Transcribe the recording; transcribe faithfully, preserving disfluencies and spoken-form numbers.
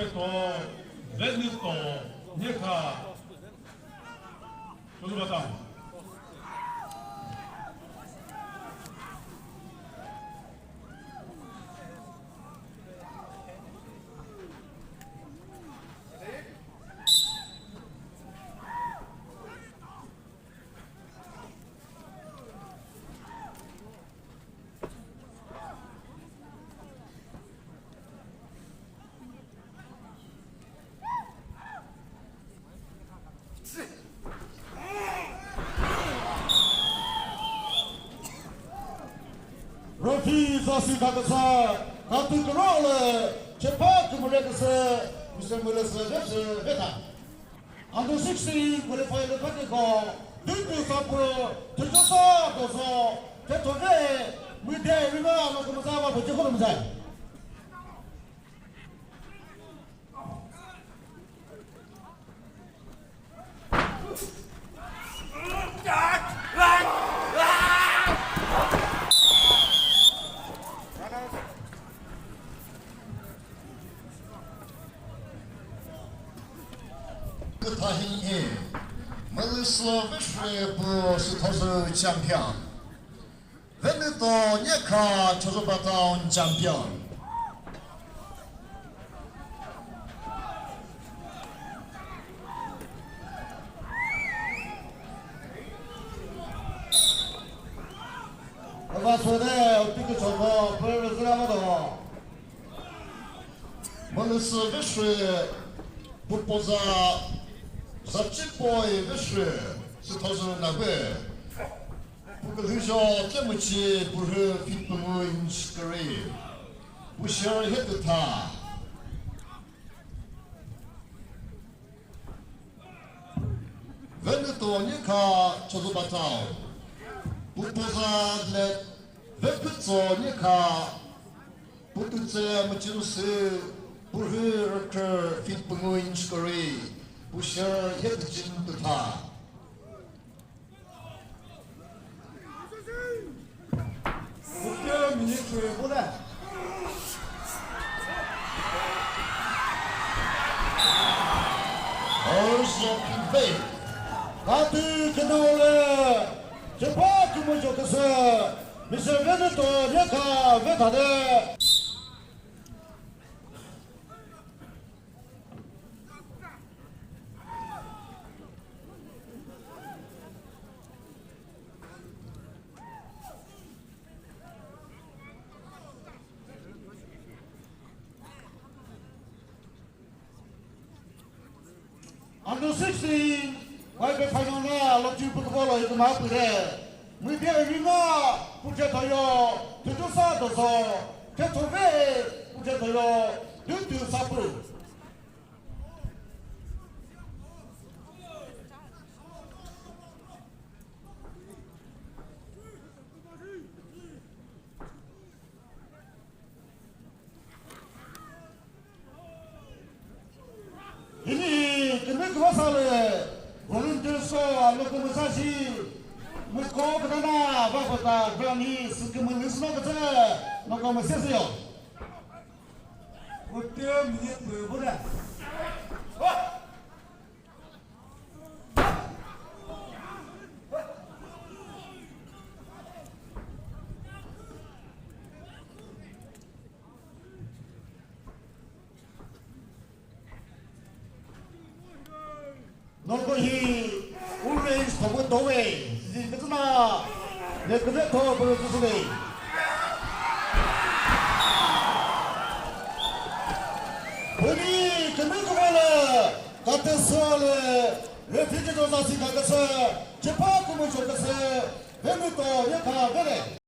To, Venüto, Nyekha, Chozou Bata. Referee zasi kaküsa, katü kürole, chepha kümüre küsü, Mister Mülüsü Jesse Veta. Under sixteen qualify lü khatiko, Dütü Sapü, Tüjosa Dozo, Thetove, Müde Rima, no kümüza va, bu jikolo müza. Kütha hini, Mülüsü Veshwe bu Süthozü champion. Venüto Nyekha Chozou Bata champion. Ava sode, utiki chongo, pwe zira mado. Mülüsü Veshwe, pupoza, zachi poi Veshwe, Süthozü Nagbe. Pu külhüzho tlemüchi purhü feet püngu inch kürü. Pu share he kütha. Venüto Nyekha Chozou Bata. Pupoza le Vepütso Nyekha. Putütse müchirüsü purhü rükre feet püngu inch kürü. Pu share he küchin kütha. Fifteen minutes we bula. Horse of faith. Katü künole, chepha kümüjo küsü, Mister Venüto Nyekha Veta de. Under sixteen, Y B final na lottery football yi kuma püre. Müde Rima, Puthe Thoyo, Tüjosa Dozo, Thetove, Puthe Thoyo, Dütü Sapü. Hini künü kübasa lü volunteers ko alü kümüsa shi müko künana va kota brani sükümü lüsüno kütsü noko müsesüyo. Fifteen minute pü bula. Noko hi orange thomu dowe, zi kütsüna, ne küne tho pürü tsüsüle. Püni künü kümele, kate sole, refugee doza si kakase, chepha kümüjo kase, Venüto Nyekha Veta.